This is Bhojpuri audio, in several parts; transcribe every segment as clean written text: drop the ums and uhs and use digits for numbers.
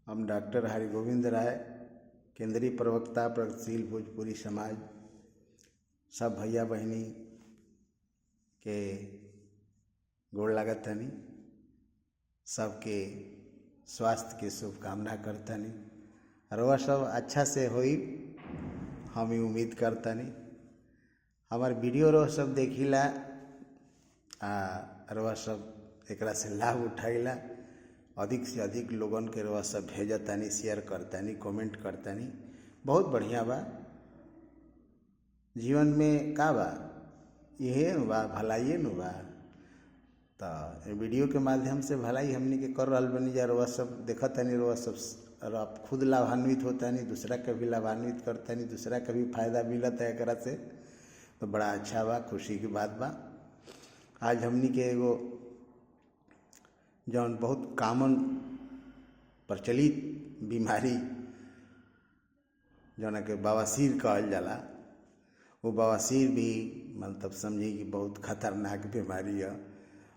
हम डॉक्टर हरिगोविंद राय, केंद्रीय प्रवक्ता, प्रगतिशील भोजपुरी समाज, सब भैया बहिनी के गोड़ लागतनी, सबके स्वास्थ्य के शुभकामना करतनी। रउआ सब अच्छा से होई, हम ई उम्मीद करतनी। हमार वीडियो रउआ सब देखिला आ रउआ सब एकरा से लाभ उठाइला। अधिक से अधिक लोगन के रउआ सब भेजतानी, शेयर करतानी, कमेंट करतानी। बहुत बढ़िया बा। जीवन में का बा, इहे नु बा, भलाइए नु बा। त वीडियो के माध्यम से भलाई हमनी के कर रहल बनी जा। रउआ सब देखतानी, रउआ सब और आप खुद लाभान्वित होतानी, दूसरा के भी लाभान्वित करतानी, दूसरा के भी फायदा मिलता है एकरा से, तो बड़ा अच्छा बा, खुशी की बात बा। आज हमनी के एगो जौन बहुत कॉमन प्रचलित बीमारी जौना के बवासीर कहल जाला, वो बवासीर भी मतलब समझी कि बहुत खतरनाक बीमारी है।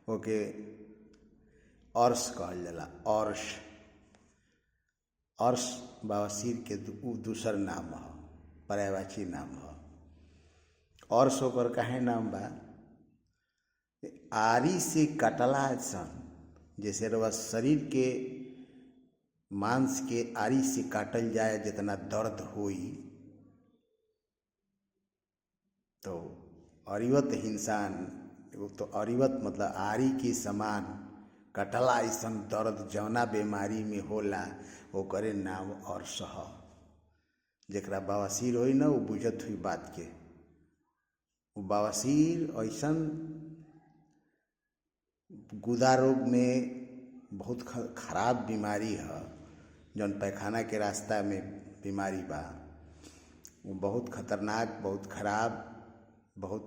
ओके अर्श कहल जाला, अर्श। अर्श बवासीर के दूसर नाम ह, पर्यायवाची नाम ह। अर्श ओकर काहे नाम बा? आरी से कटला सन, जैसे रउआ शरीर के मांस के आरी से काटल जाए जितना दर्द होई, तो अरिवत इंसान, तो अरिवत मतलब आरी के समान कटला ऐसन दर्द जौना बीमारी में होला, ओकरे नाम अर्श ह। जेकरा बवासीर होई ना, वो बुझत हुई बात के। वो बवासीर ऐसन गुदा रोग में बहुत खराब बीमारी है, जौन पैखाना के रास्ता में बीमारी बा। वो बहुत खतरनाक, बहुत खराब, बहुत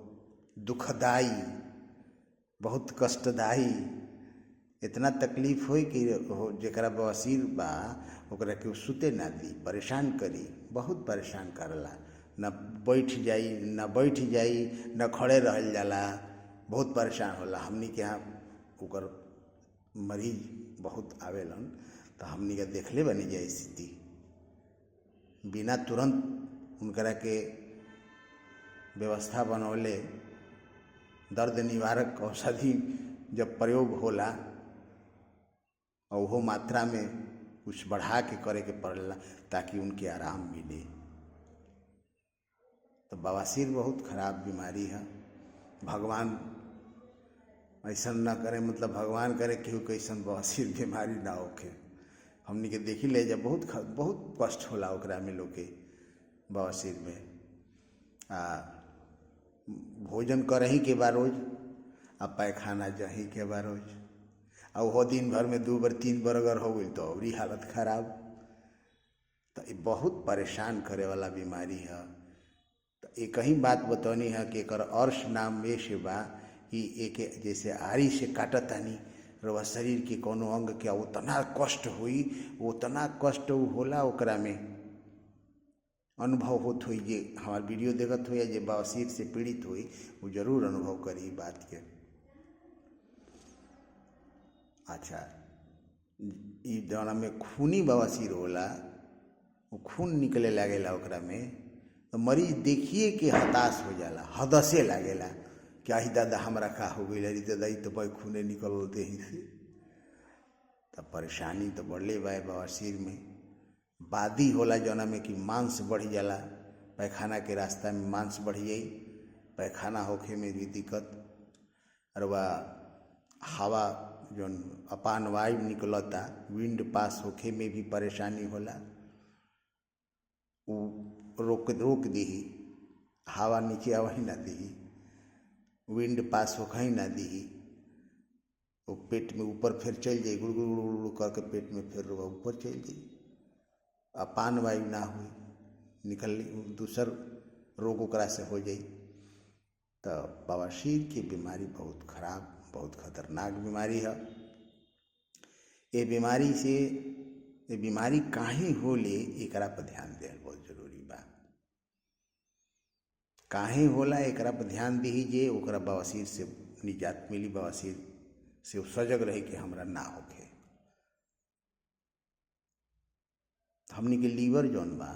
दुखदाई, बहुत कष्टदायी। इतना तकलीफ होई कि जेकरा बवासीर बा ओकरा के सुते ना दी, परेशान करी, बहुत परेशान करला। न बैठ जाई, न बैठ जाई, न खड़े रहल जाला, बहुत परेशान होला। हमनी के यहाँ ओकर मरीज बहुत आवेलन, तो हमनी के देखले बनी जाए स्थिति। बिना तुरंत उनकरा के व्यवस्था बनौले दर्द निवारक औषधि जब प्रयोग होला और वो मात्रा में कुछ बढ़ा के करे के पड़ेला ताकि उनके आराम मिले। तो बवासीर बहुत खराब बीमारी है। भगवान ऐसा ना करे, मतलब भगवान करे केहू के ऐसन बवासीर बीमारी ना होखे। हमनी के देखी ले जब बहुत बहुत कष्ट होला ओकरा में लोग के बवासीर में। आ भोजन करही के बा रोज, आ पैखाना जही के बा रोज, आ उहो दिन भर में 2 बार 3 बार अगर हो गई तो और ही हालत खराब। तो ये बहुत परेशान करे वाला बीमारी है। तो एक ही बात बतौनी है कि एकर अर्श नाम ये से बा कि एक जैसे आरी से काटतानी रउआ शरीर के कोनो अंग के, उतना कष्ट होई, उतना कष्ट उ होला ओकरा में अनुभव होत होई। जे हमार वीडियो देखत होई या जे बवासीर से पीड़ित होई, वो जरूर अनुभव करी बात के। अच्छा, ई जौना में खूनी बवासीर होला, वो खून निकले लागेला ओकरा में, तो मरीज देखिए के हताश हो जाला, हदसे लागेला कि आही दादा हमरा का हो गई, अरे दादा ई तो बड़ खूने निकल देही से। तब परेशानी तो बढ़ले बा बवासीर में। बादी होला जौना में कि मांस बढ़ जाला, पैखाना के रास्ता में मांस बढ़ जाई, पैखाना होखे में भी दिक्कत। और वह हवा जौन अपान वायु निकलता, विंड पास होखे में भी परेशानी होला, उ रोक दीही, हवा नीचे आवही ना दीही, विंड पास होखे ही ना दीही, वो पेट में ऊपर फिर चल जाई, गुड़ गुड़ गुड़ गुड़ करके पेट में फिर ऊपर चल जाई, अपान वायु ना हुई निकल, दूसर रोग ओकरा से हो जाई। तो बवासीर की बीमारी बहुत खराब, बहुत खतरनाक बीमारी है। ये बीमारी से, ये बीमारी काहे होले एकरा पर ध्यान देहल बहुत जरूरी बा। काहे होला एकरा पर ध्यान दीही जे ओकरा बवासीर से निजात मिली, बवासीर से सजग रही कि हमरा ना होखे। हमनी के लीवर जौन बा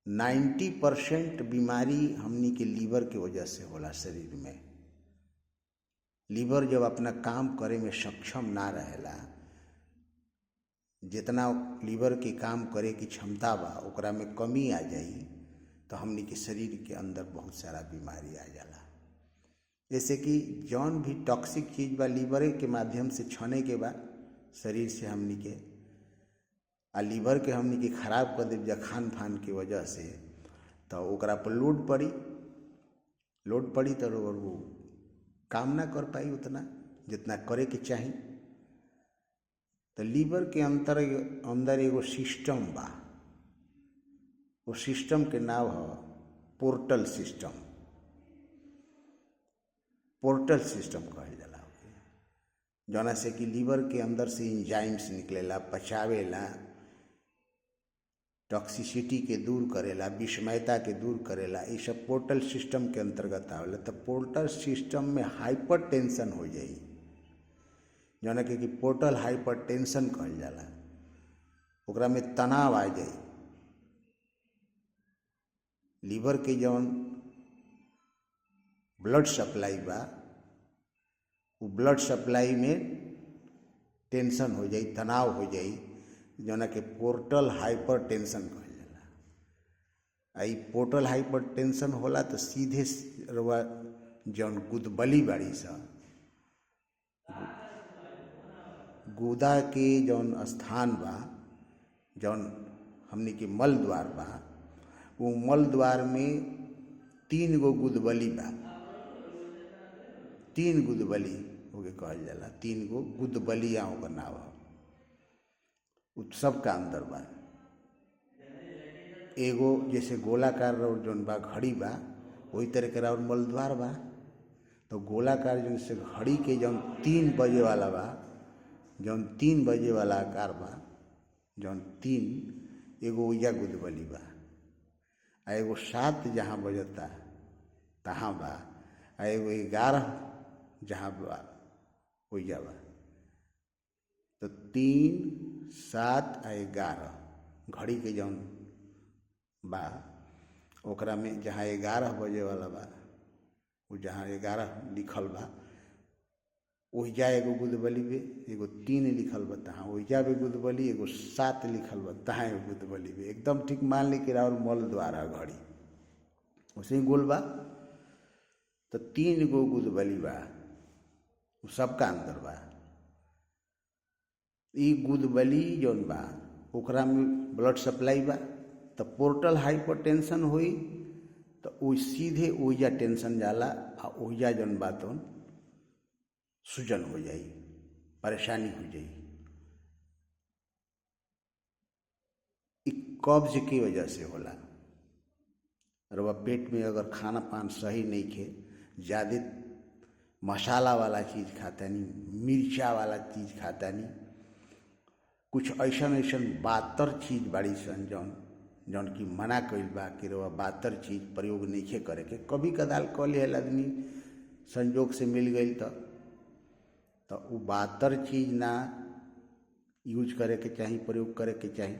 90% बीमारी हमनी के लीवर के वजह से होला शरीर में। लीवर जब अपना काम करे में सक्षम ना रहेला, जितना लीवर के काम करे की क्षमता बा ओकरा में कमी आ जाई तो हमनी के शरीर के अंदर बहुत सारा बीमारी आ जाला। जैसे कि जौन भी टॉक्सिक चीज़ बा लीवरे के माध्यम से छने के बा शरीर से हमनी के, आ लीवर के हमनी के खराब कर देब जा खान पान के वजह से, तो ओकरा पर लोड पड़ी, लोड पड़ी तो वो काम ना कर पाई उतना जितना करे के चाही। तो लीवर के अंदर अंदर एगो सिस्टम बा, वो सिस्टम के नाम है पोर्टल सिस्टम। पोर्टल सिस्टम कहल जाला जौना से कि लीवर के अंदर से इंजाइम्स निकलेला, पचावेला, टॉक्सिसिटी के दूर करेला, विषमयता के दूर करेला। ये सब पोर्टल सिस्टम के अंतर्गत आवेला। तो पोर्टल सिस्टम में हाइपर टेंशन हो जाई, जौना के कि पोर्टल हाइपर टेंशन कहल जाला, ओकरा में तनाव आ जाई। लीवर के जौन ब्लड सप्लाई बा वो ब्लड सप्लाई में टेंशन हो जाई, तनाव हो जाई, जौना के पोर्टल हाइपर टेंशन कहल जाला। आ ई पोर्टल हाइपर टेंशन होला तो सीधे रउआ जौन गुदबली बाड़ी सा, गुदा के जौन स्थान बा, जौन हमनी के मल द्वार बा, वो मल द्वार में 3 गो गुदबली बा। 3 गुदबली ओके कहल जाला, 3 गो गुदबलिया ओकर नाम है। सब का अंदर बा एगो जैसे गोलाकार और जौन बा घड़ी बा, वही तरह के और मलद्वार बा। तो गोलाकार जौन से घड़ी के जौन 3 बजे वाला बा, जौन 3 बजे वाला आकार बा, जौन 3 एगो ओइजा गुदबली बा, आ एगो 7 जहाँ बजता तहाँ बा, आ एगो 11 जहाँ बा ओइजा बा। तो 3, 7 आ 11 घड़ी के जौन बा ओकरा में जहाँ 11 बजे वाला बा, वो जहाँ 11 लिखल बा ओहिजा एगो गुदबली बे, एगो 3 लिखल बा तहाँ ओहिजा भी गुदबली, एगो 7 लिखल बा तहाँ एगो गुदबली बे। एकदम ठीक मान ली कि और मल द्वारा घड़ी वैसे ही गोल बा। तो 3 गो गुदबली बा, वो सबका अंदर बा। ई गुदबली जौन बा ओकरा में ब्लड सप्लाई बा, तो पोर्टल हाइपर टेंशन होई तो वो सीधे ओइजा टेंशन जाला, आ ओइजा जौन बा तौन सूजन हो जाई, परेशानी हो जाई। ई कब्ज की वजह से होला। रउआ पेट में अगर खाना पान सही नहीं खे, ज़्यादा मसाला वाला चीज़ खाता नहीं, मिर्चा वाला चीज़ खाता नहीं, कुछ ऐसन ऐसन बातर चीज़ बाड़ी सन जौन जौन की मना कइल बा कि रउआ बातर चीज़ प्रयोग नइखे करे के। कभी कदाल कह लिहल आदमी संजोग से मिल गई तो उ बातर चीज़ ना यूज करे के चाही, प्रयोग करे के चाही।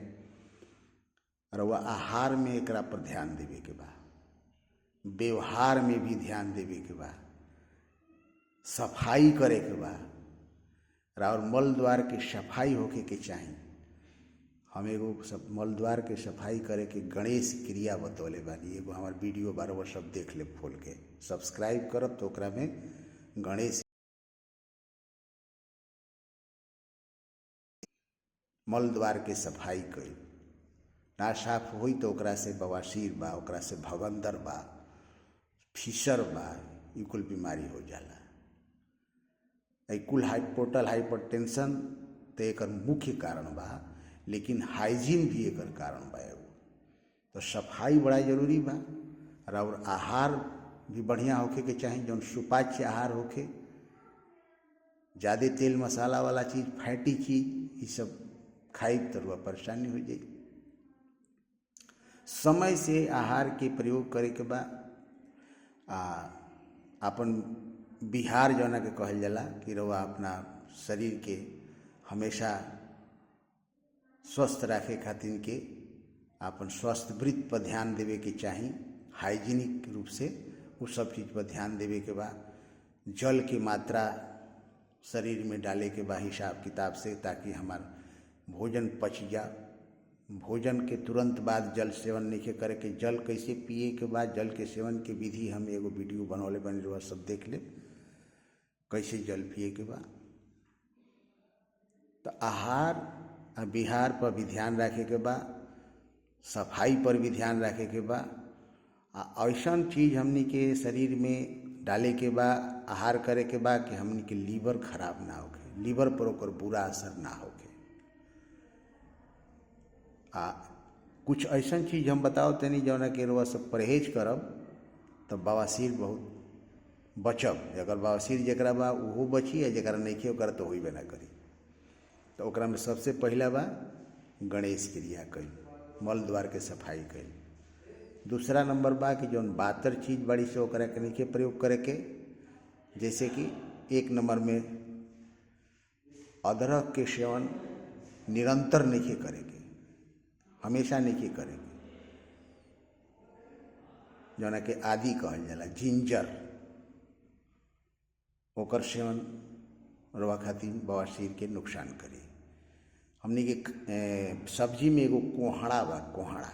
रउआ आहार में एकरा पर ध्यान देवे के बा, व्यवहार में भी ध्यान देवे के बा, सफाई करे के बा, और मल द्वार के सफाई होके के चाही। हम एगो सब मल द्वार के सफाई करे के गणेश क्रिया बतौले बानी, एगो हमार वीडियो बार सब देख ले, खोल के सब्सक्राइब करब तो ओकरा में गणेश मल द्वार के सफाई करी ना साफ होई तो ओकरा से बवासीर बा, ओकरा से भगंदर बा, फिशर बा, ई कुल बीमारी हो जाला। ई कुल हाई पोर्टल हाइपरटेंशन तो एकर मुख्य कारण बा, लेकिन हाइजीन भी एकर कारण बा एगो। तो सफाई बड़ा जरूरी बा, और आहार भी बढ़िया होखे के चाही, जौन सुपाच्य आहार होखे, ज़्यादा तेल मसाला वाला चीज़, फैटी चीज़, ये सब खाई तो रुआ परेशानी हो जाई। समय से आहार के प्रयोग करे के बा। आ अपन बिहार जौना के कहल जाला कि रउआ अपना शरीर के हमेशा स्वस्थ रखे खातिर के अपन स्वस्थ वृत्त पर ध्यान देवे के चाही, हाइजीनिक रूप से वो सब चीज़ पर ध्यान देवे के बा। जल की मात्रा शरीर में डाले के बा हिसाब किताब से, ताकि हमार भोजन पच जा। भोजन के तुरंत बाद जल सेवन नहीं करे के। जल कैसे पिए के बाद जल के सेवन के विधि हम एगो वीडियो बनौले बनी रहा, सब देख ले कैसे जल पिए के बा। तो आहार आ विहार पर भी ध्यान रखे के बा, सफाई पर भी ध्यान रखे के बा। आ ऐसा चीज़ हमनी के शरीर में डाले के बा, आहार करे के बा कि हमनी के लीवर खराब ना होके, लीवर पर ओकर बुरा असर ना होके। आ कुछ ऐसा चीज़ हम बताओ तनी जौना के रुआ सब परहेज करब तो बवासीर बहुत बचब। अगर बवासीर जकरा बा उहो बची, आ जकरा नइखे ओकरा तो होइबे ना करी। तो ओकरा में सबसे पहला बा गणेश क्रिया कईल, मल द्वार के सफाई कईल। दूसरा नंबर बा कि जौन बातर चीज़ बड़ी से ओकरा के नइखे प्रयोग करे के, जैसे कि एक नंबर में अदरक के सेवन निरंतर नइखे करे के, हमेशा नइखे करे के, जौना के आदि कहल जाला, जिंजर, ओकर सेवन रवा खातिर बवासीर के नुकसान करी। हमनी के सब्जी में एगो कोहड़ा बा, कोहड़ा,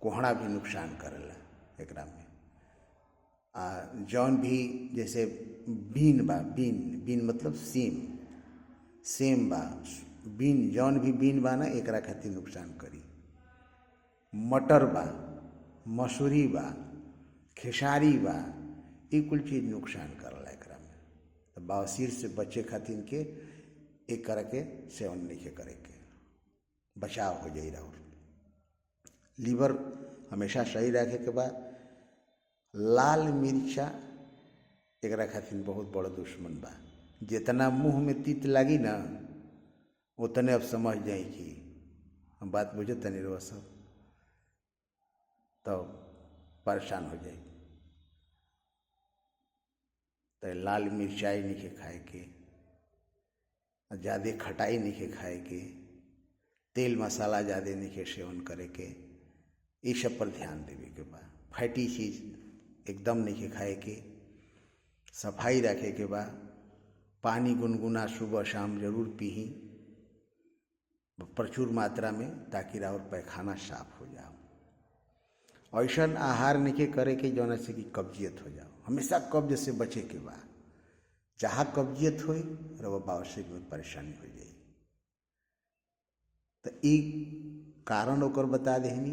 कोहड़ा भी नुकसान करेला एकरा में। आ जौन भी जैसे बीन बा, बीन, बीन मतलब सीम, सेम बा, बीन, जौन भी बीन बा ना एकरा खातिर नुकसान करी। मटर बा, मसूरी बा, खेसारी बा, ई कुल चीज़ नुकसान करला एकरा में। तो बवासीर से बचे खातिर के एक तरह के सेवन नहीं करे के, बचाव हो जाई और लीवर हमेशा सही रखे के बाद। लाल मिर्चा एकरा खातिर बहुत बड़ा दुश्मन बा। जितना मुँह में तीत लागी ना उतने अब समझ जाई कि हम बात बुझे तनी रहो सब, तब परेशान हो जाई। तो लाल मिर्चाई नहीं खाए के, ज़्यादा खटाई नहीं खाए के, तेल मसाला ज़्यादा नहीं सेवन करे के, ये सब पर ध्यान देवे के बा। फैटी चीज़ एकदम नहीं खाए के, सफाई रखे के बा। पानी गुनगुना सुबह शाम जरूर पीही प्रचुर मात्रा में, ताकि और पैखाना साफ हो जाओ। ऐसा आहार नहीं करे के जौना से कि कब्जियत हो जाओ। हमेशा कब्ज से बचे के बा। जहाँ कब्जियत होई रवा बवासीर में परेशानी हो जाई। तो एक कारण ओकर बता देहनी,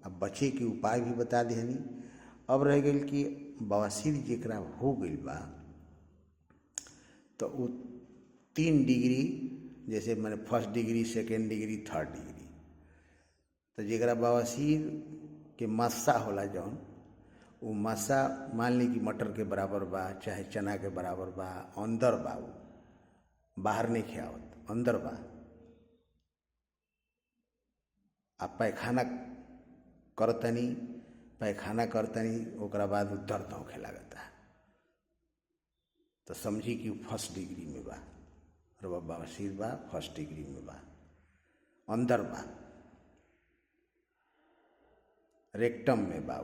अब बचे के उपाय भी बता देहनी। अब रह गई कि बवासीर जेकरा हो गई बा तो वो 3 डिग्री, जैसे मैंने first degree, second degree, third degree. तो जेकरा बवासीर के मस्सा होला जौन, वो मस्सा मान ली कि मटर के बराबर बा, चाहे चना के बराबर बा, अंदर बा, वो बाहर नहीं खियावत, अंदर बा। आ पैखाना करतनी, पैखाना करतनी, ओकरा बाद वो दर्द होखे लगता, तो समझी कि फर्स्ट डिग्री में बा, रवा बवासीर बा, फर्स्ट डिग्री में बा, अंदर बा, रेक्टम में बा,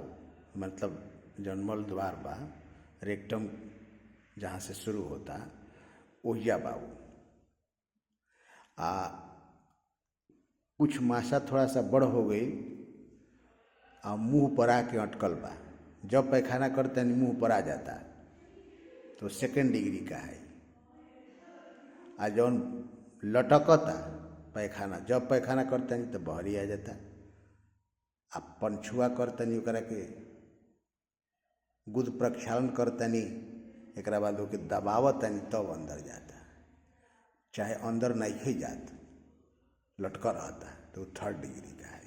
मतलब जौन मल द्वार बा, रेक्टम जहाँ से शुरू होता ओहिया बा। आ कुछ मासा थोड़ा सा बड़ हो गई आ मुँह पर आके अटकल बा, जब पैखाना करते हैं मुँह पर आ जाता, तो सेकेंड डिग्री का है। आ जौन लटकता पैखाना, जब पैखाना करते हैं तो बहरी आ जाता। आ पंछुआ करतनी, ओकरा के गुद प्रक्षालन करतनी, एकरा बाद ओके दबावतनी तब अंदर जाता, चाहे अंदर नहीं जात, लटका रहता, तो थर्ड डिग्री का है।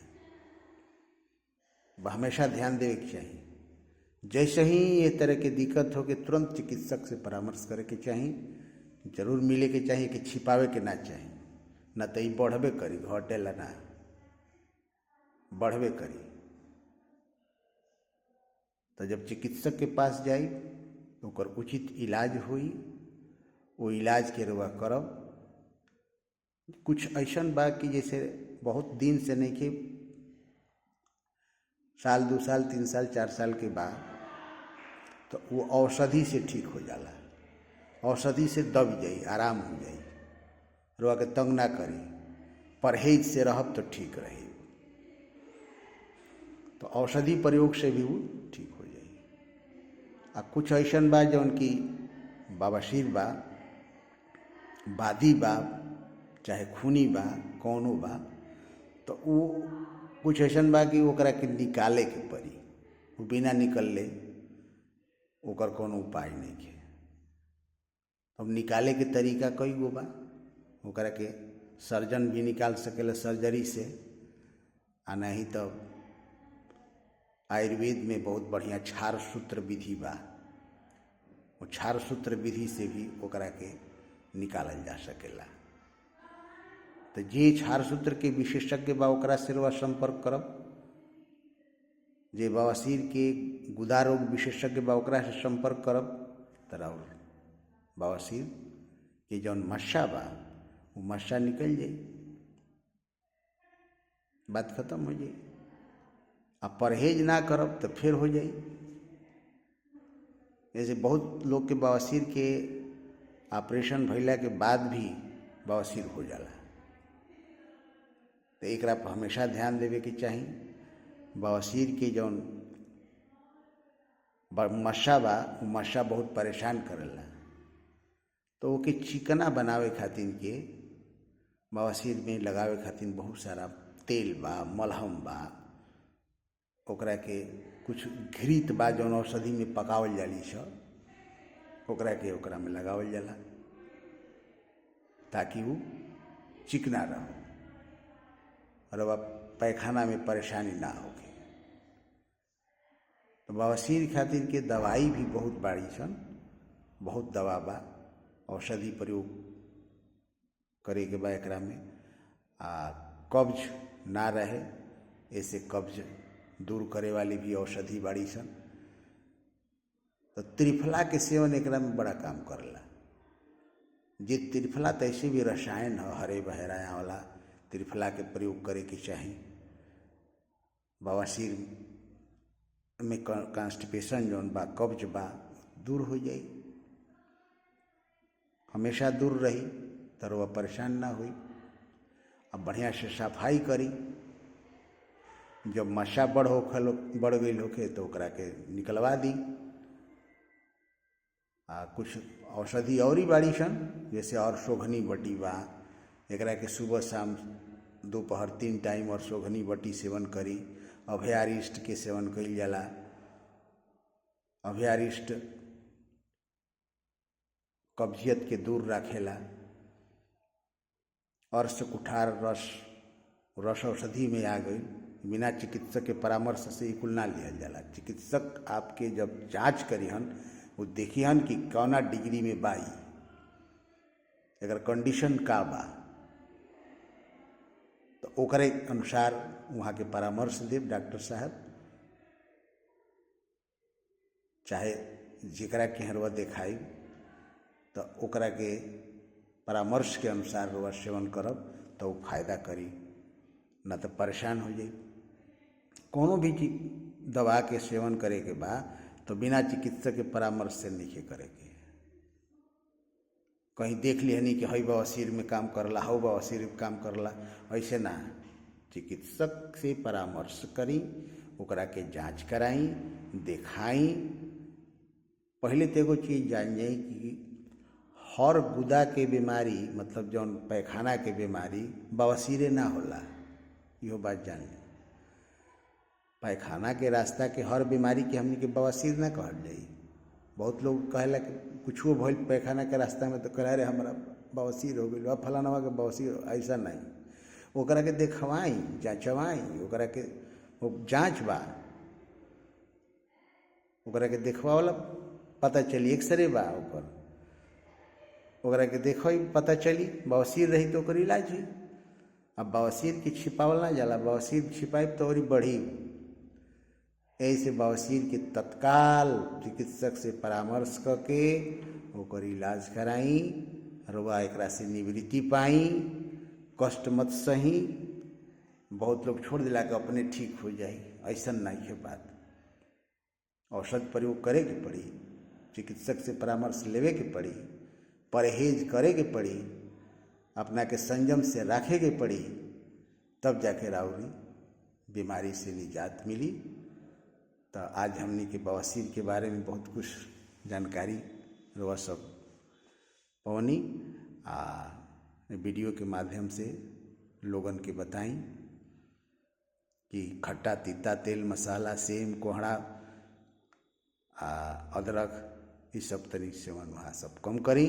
हमेशा ध्यान देवे के चाहिए। जैसे ही ये तरह के दिक्कत हो के तुरंत चिकित्सक से परामर्श करे के चाही, जरूर मिले के चाहिए, कि छिपावे के ना चाही, ना तो ई बढ़बे करी, घटेला ना, बढ़बे करी। तो जब चिकित्सक के पास जाई तो ओकर उचित इलाज होई, वो इलाज के रुआ करब, कुछ ऐसन बा कि जैसे बहुत दिन से नहीं कि साल 2 साल 3 साल 4 साल के बाद, तो वो औषधि से ठीक हो जाला, औषधि से दब जाई, आराम हो जाई, रुआ के तंग ना करी, परहेज से रहब तो ठीक रही। तो औषधि प्रयोग से भी वो ठीक हो जाई। आ कुछ ऐसन बा जौन की बवासीर बा, बादी बा, चाहे खूनी बा, कौनो बा, तो वो कुछ ऐसन बा कि ओकरा के निकाले के पड़ी, वो बिना निकलले ओकर कोनो उपाय नहीं है। अब निकाले के तरीका कई गो बा, ओकरा के सर्जन भी निकाल सकेला सर्जरी से, आ नहीं तो आयुर्वेद में बहुत बढ़िया क्षार सूत्र विधि बा, वो क्षार सूत्र विधि से भी ओकरा के निकालल जा सकेला। तो जे क्षार सूत्र के विशेषज्ञ बा ओकरा से रउआ संपर्क करब, जे बवासीर के गुदा रोग विशेषज्ञ बा ओकरा से संपर्क करब, त राउर बवासीर के जौन मस्सा बा वो मस्सा निकल जाई, बात खत्म हो जाई। आ परहेज ना करब तो फिर हो जाई। जैसे बहुत लोग के बवासीर के ऑपरेशन भइला के बाद भी बवासीर हो जाला। तो एकरा पर हमेशा ध्यान देवे के चाही। बवासीर के जौन मस्सा बा वो मस्सा बहुत परेशान करेला, तो ओके चिकना बनावे खातिर के बवासीर में लगावे खातिर बहुत सारा तेल बा, मलहम बा, ओकरा के कुछ घृत बा जौन औषधि में पकावल जाली छ, ओकरा के ओकरा में लगावल जाला ताकि वो चिकना रहो और अब पैखाना में परेशानी ना होके। तो बवासीर खातिर के दवाई भी बहुत बाड़ी सन, बहुत दवा बा, औषधि प्रयोग करे के बा एकरा में। आ कब्ज ना रहे ऐसे कब्ज दूर करे वाली भी औषधि बाड़ी सन। तो त्रिफला के सेवन एकरा में बड़ा काम करेला। जे त्रिफला तो ऐसे भी रसायन है, हरे बहरा वाला त्रिफला के प्रयोग करे के चाही। बवासीर में कॉन्स्टिपेशन जौन बा, कब्ज बा, दूर हो जाई, हमेशा दूर रही तो रउआ परेशान ना हुई। अब बढ़िया से सफाई करी, जब मस्सा बढ़ गई होखे तो ओकरा के निकलवा दी। आ कुछ औषधि और ही बाड़ी सन, जैसे और सोघनी बटी बा, एकरा के सुबह शाम दोपहर 3 टाइम और सोघनी बटी सेवन करी। अभयारिष्ट के सेवन कइल जाला। अभयारिष्ट कब्जियत के दूर राखेला। अर्श कुठार रस, रस औषधि में आ गई, बिना चिकित्सक के परामर्श से कुल ना लिहल जाला। चिकित्सक आपके जब जांच करिहन वो देखिहन कि कौना डिग्री में बाई, एकर कंडीशन का बा, तो ओकरे अनुसार वहाँ के परामर्श देव डॉक्टर साहब, चाहे जेकरा के हरवा देखाई तो ओकरा के परामर्श के अनुसार रउआ सेवन करब तो वो फायदा करी, ना तो परेशान हो जाई। कोनो भी चीज दवा के सेवन करे के बा तो बिना चिकित्सक के परामर्श से नहीं करे के। कहीं देख लिहनी कि हई बवासीर में काम करला, हऊ बवासीर में काम करला, ऐसे ना, चिकित्सक से परामर्श करी, ओकरा के जांच कराई, देखाई। पहले तो एगो चीज़ जान जाई कि हर गुदा के बीमारी, मतलब जौन पैखाना के बीमारी, बवासीरे ना होला, इहो बात जान ली। पैखाना के रास्ता के हर बीमारी के हमनी के बवासीर ना कहल जाई। बहुत लोग कहेला कि कुछो भइल पैखाना के रास्ता में तो कह रहे हमारा बवासीर हो गइल, फलानवा के बवासीर, ऐसा नहीं। ओकरा के देखवाई, जाँचवाई, ओकरा के वो जाँच बा, ओकरा के देखवावला पता चली, एक्सरे बा ओकर, ओकरा के देखई पता चली बवासीर रही तो ओकर इलाज हुई। अब बवासीर के छिपावल ना जाला, बवासीर छिपाई तो और बढ़ी। ऐसे बवासीर के तत्काल चिकित्सक से परामर्श करके ओकर इलाज कराई, रुआ एकरा से निवृत्ति पाई। कष्ट मत सही। बहुत लोग छोड़ दिला के अपने ठीक हो जाई, ऐसा नहीं है बात। औषध प्रयोग करे के पड़ी, चिकित्सक से परामर्श लेवे के पड़ी, परहेज करे के पड़ी, अपना के संयम से रखे के पड़ी, तब जाके राउरी बीमारी से निजात मिली। तो आज हमनी के बवासीर के बारे में बहुत कुछ जानकारी रउआ सब पवनी आ वीडियो के माध्यम से लोगन के बताई कि खट्टा तीता तेल मसाला सेम कोहड़ा आ अदरक ये सब तनी सेवन वहाँ सब कम करी,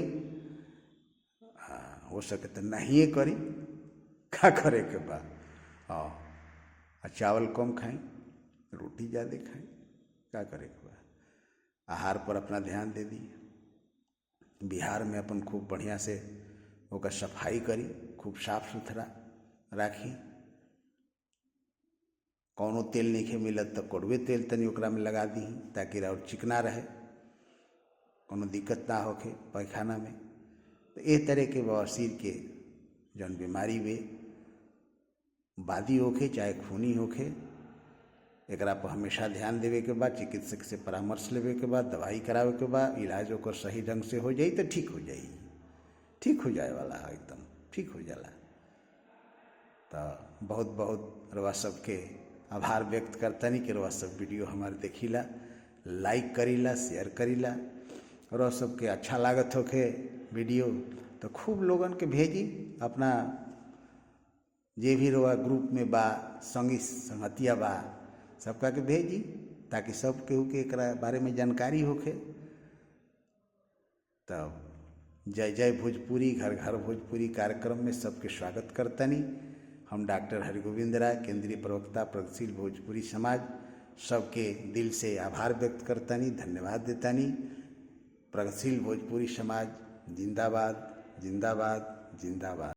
आ हो सके तो नहीं करी, का करे के बा। हाँ, आ चावल कम खाई, रोटी ज़्यादा खाई, का करे के बा। आहार पर अपना ध्यान दे दी। बिहार में अपन खूब बढ़िया से ओकर सफाई करी, खूब साफ सुथरा राखी। कौनो तेल नहीं मिलत तो कड़ुए तेल तनी ओकरा में लगा दी ताकि और चिकना रहे, कोनो दिक्कत ना होखे पैखाना में। तो ए तरह के बवासीर के जौन बीमारी वे बादी होखे चाहे खूनी होखे, एकरा पर हमेशा ध्यान देवे के बाद, चिकित्सक से परामर्श लेवे के बाद, दवाई करावे के बाद, इलाज ओकर सही ढंग से हो जाई तो ठीक हो जाई, ठीक हो जाए वाला है, एकदम ठीक हो जाला। तो बहुत बहुत रवा सबके आभार व्यक्त करतनी कि रवा सब वीडियो हमारे देखिला, लाइक करीला, शेयर करीला। और सबके अच्छा लागत होखे वीडियो तो खूब लोगन के भेजी, अपना जे भी रवा ग्रुप में बा, संगी संगतिया बा, सबका के भेजी ताकि सब केहू के एकरा बारे में जानकारी होखे। तब जय जय भोजपुरी, घर घर भोजपुरी कार्यक्रम में सबके स्वागत करतनी। हम डॉक्टर हरिगोविंद राय, केंद्रीय प्रवक्ता प्रगतिशील भोजपुरी समाज, सबके दिल से आभार व्यक्त करतनी, धन्यवाद देतानी। प्रगतिशील भोजपुरी समाज जिंदाबाद, जिंदाबाद, जिंदाबाद।